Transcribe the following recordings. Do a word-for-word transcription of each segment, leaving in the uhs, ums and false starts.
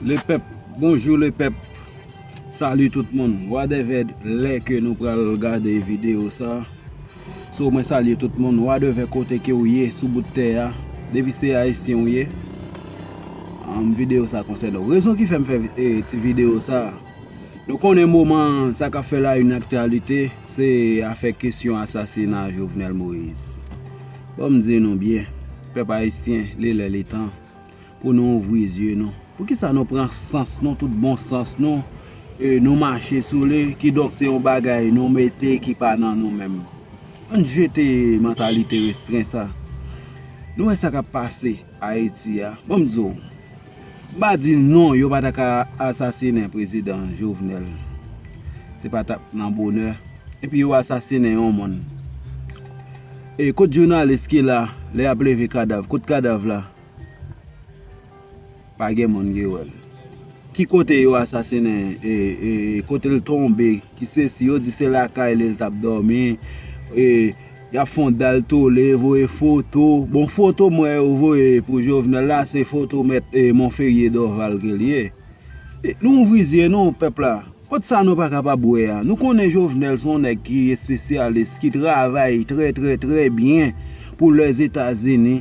Le pèp, bonjou le pèp. Salut tout moun. Whatever lè ke nou pral gade videyo sa. So mwen salye tout moun. Whatever kote ke w ye sou bout tè a. Depi se Ayisyen w ye. Videyo sa konsène w. Rezon ki fè m fè eh, ti videyo sa. Nou konnen moman sa k ap fè la yon aktyalite, se afè kesyon asasina Jovenel Moïse. Ban m di nou byen, pèp ayisyen, li lè li tan pou nou ouvri zye nou. Poukisa nou pran sans nou, tout bon sans nou, e nou mache sou li, kidonk se yon bagay nou mete ki pa nan nou menm. Ann jete mantalite restren sa. Nou wè sa k ap pase Ayiti a. Ban m di w, m pa di non, yo pa ta ka asasinen prezidan Jovenel. Se pa t ap nan bonè. Epi yo asasinen yon moun. E kot jounalis ki la, lè y ap leve kadav? Kot kadav la? Pa gen moun ki wè l. Ki kote yo asasinen, e, e, kote l tonbe, ki sesi, yo di se lakay li l t ap dòmi, e, y ap fè yon dal tole, voye foto. Bon, foto m wè yo voye pou Jovenel la, se foto mèt, e, Monferrier Dorval ke l ye. E, nou ouvri zye nou, pèp la. Kot sa nou pa kapab wè a? Nou konnen Jovenel se yon nèg ki espesyalis, ki travay trè, trè, trè byen pou Lèzetazini.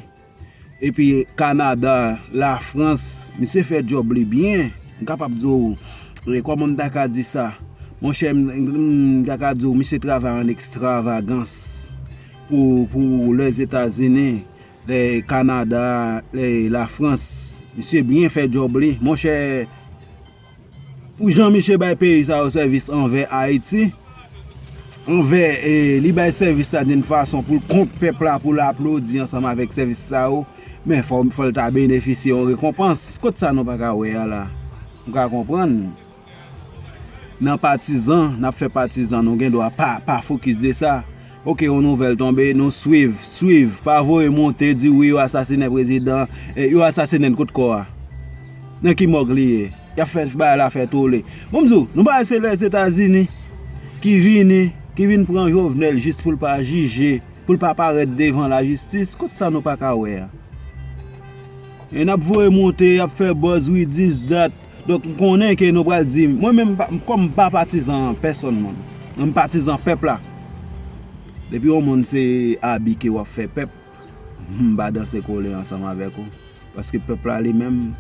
Epi Kanada, Lafrans, misye fè djòb li byen. M kapab di w, e, kòman m ta ka di sa? Monchè, m, m, m ta ka di w, misye travay an ekstravagans pou, pou Lèzetazini, lè Kanada, lè Lafrans. Misye byen fè djòb li. Monchè, pou jan misye bay peyi sa yo sèvis anvè Ayiti, anvè, e, li bay sèvis sa d'une façon pou l kont pèp la, pou l aplodi ansanm avèk sèvis sa yo, men fò, fò l ta benefisye yon rekonpans. Kot sa nou pa ka wè a la? M ka konprann. Nan patizan, n ap fè patizan, nou gen dwa pa, pa fokis de sa. Oke, yon nouvèl tonbe, nou swiv, swiv, pa voye monte, di wi, yo asasinen prezidan, e, yo asasinen l kot kò a? Nan ki mòg li ye? Y ap fè bagay la fè tole. Bon, m di w, nou pa wè se Lèzetazini ki vini, ki vin pran Jovenel jis pou l pa jije, pou l pa parèt devan lajistis. Kot sa nou pa ka wè a? E n ap voye monte, y ap fè buzz, wi, this, that. Donk, m konnen ke nou pral di, mwen menm, m pa, kòm m pa patizan pèsonn, mwen. Mwen, m patizan pèp la. Depi yon moun se abi ke w ap fè pèp, m pa danse kole ansanm avèk ou. Paske pèp la li menm,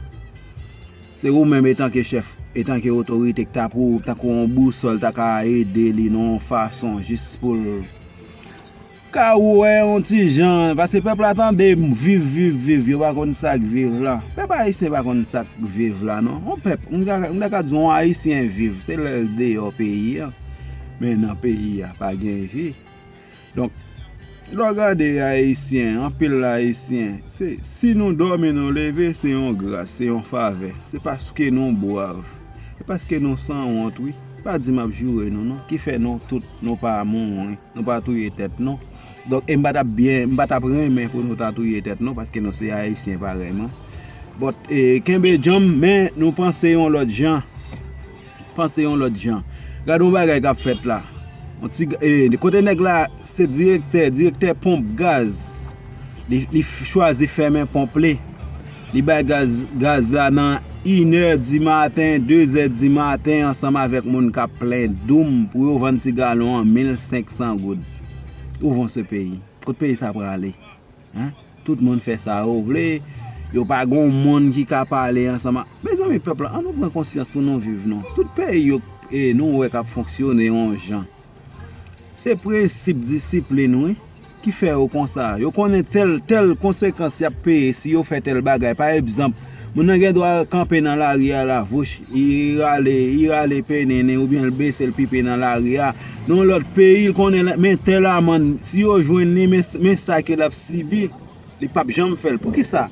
se ou menm etanke chèf, etanke otorite k ta pou, tankou yon bousòl, ta ka ede li nan yon fason jis pou l ka wè yon ti jan, paske pèp la tande m viv, viv, viv, yo pa konn sa k viv la. Pèp ayisyen pa konn sa k viv la, non. Yon pèp, m ta, m ta ka di yon ayisyen viv, se lè l deyò peyi a. Men nan peyi a, pa gen vi. Donk, lè w gade ayisyen, anpil ayisyen, se, si nou dòmi, nou leve, se yon gras, se yon favè. Se paske nou brav. Se paske nou sanwont, wi. Pa di m ap joure nou, non. Ki fè nou tout, nou pa mouri. Nou pa touye tèt nou. Donk, e m pa t ap byen, m pa t ap renmen pou nou ta touye tèt nou, paske nou se ayisyen parèy mwen. But, e, kenbe djanm, men nou panse yon lòt jan. Panse yon lòt jan. Gade yon bagay k ap fèt la. Yon ti, e, kote nèg la, se direktè, direktè ponp gaz. Li, li f-, chwazi fèmen ponp li. Li bay gaz, gaz la nan inè di maten, dezè di maten, ansanm avèk moun k ap plen doum pou yo vann ti galon an mil senk san goud. Où vont ce pays? Kot peyi sa prale? Hein? Tout moun fè sa yo vle. Yo pa gon moun ki ka pale ansanm a. Mezanmi, pèp la, ann nou pran konsyans pou nou viv, non. Tout peyi yo, e, nou wè k ap fonksyone yon jan. Se prensip disiplin, wi, ki fè yo konsa. Yo konnen tèl, tèl konsekans y ap peye si yo fè tèl bagay. Pa egzanp, moun nan gen dwa kanpe nan lari a la, vouch, li rale, li rale penen li oubyen l bese l pipe nan lari a. Nan yon lòt peyi, l konnen, men tèl amann, si yo jwenn li, men, men sa ke l ap sibi. Li p ap janm fè l. Poukisa?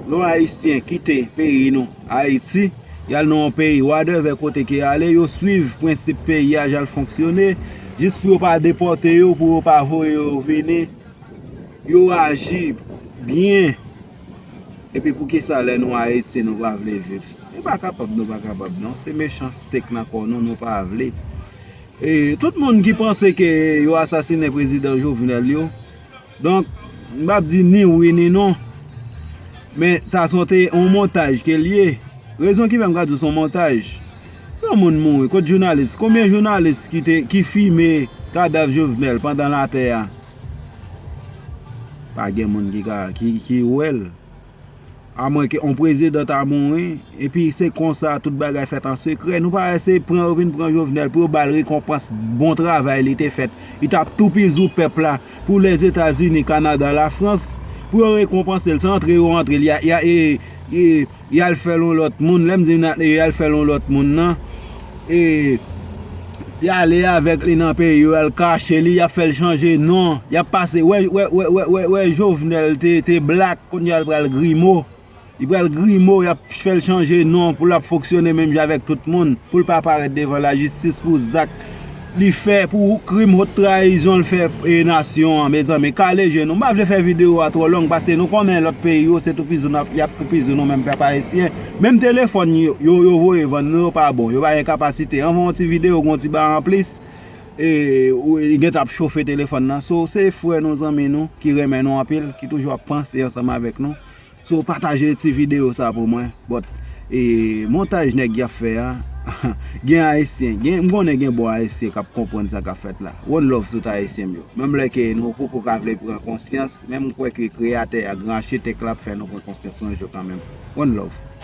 Lè yon Ayisyen kite peyi nou, Ayiti, y al nan yon peyi, whatever kote ke y ale, yo swiv prensip peyi a, jan l fonksyone, jis pou yo pa depòte yo, pou yo pa voye yo vini, yo aji byen. Epi poukisa lè nou Ayiti, nou pa vle viv? Nou pa kapab, nou pa kapab, non. Se mechanste k nan kò nou, nou pa vle. E tout moun ki panse ke yo asasinen prezidan Jovenel yo, donk, m p ap di ni wi ni non. Men sa se yon te-, yon montaj ke l ye. Rezon ki fè m ka di w se yon montaj. Yon moun mouri, kot jounalis? Konbyen jounalis ki te, ki fime kadav Jovenel pandan l atè a? Pa gen moun ki ka, ki, ki wè l. Amwenke yon prezidan ta mouri, epi se konsa tout bagay fèt an sekrè. Nou pa wè se pran yo vin pran Jovenel pou yo ba l rekonpans bon travay li te fèt. Li t ap toupizou pèp la pou Lèzetazini, Kanada, Lafrans, pou yo rekonpanse l. Se antre yo antre l. Y a, y a, e, e, y al fè l yon lòt moun. Lè m di y al fè l yon lòt moun nan, e, y ale avèk li nan peyi yo, y al kache li, y ap fè l chanje non. Y ap pase, wè, wè, wè, wè, wè, wè Jovenel te, te blak, kounye a l pral grimo. Li pral grimo, y ap fè l chanje non pou l ap fonksyone menm jan avèk tout moun, pou l pa parèt devan lajistis pou zak li fè, pou krim wot trayizon l fè e nasyon an, mezanmi, kale je nou. M pa vle fè videyo a twò long, paske nou konnen lòt peyi yo, se toupizi nou ap, y ap toupizi nou menm pèp ayisyen. Menm telefòn yo, yo, yo voye vann nou, yo pa bon, yo pa gen kapasite. Anvan yon ti videyo, gen yon ti bagay anplis, e, ou, li gentan ap chofe telefòn nan. So, se frè nou, zanmi nou, ki renmen nou anpil, ki toujou ap panse ansanm avèk nou. So, pataje ti videyo sa pou mwen. But, e, montaj nèg y ap fè a, gen ayisyen, gen, m konnen gen bon ayisyen k ap konprann sa k ap fèt la. One love tout ayisyen m yo. Menm lè ke nou poko ka vle pran konsyans, men m kwè ke kreyatè a, gran achitèk la ap fè nou pran konsyans yon jou kanmenm. One love.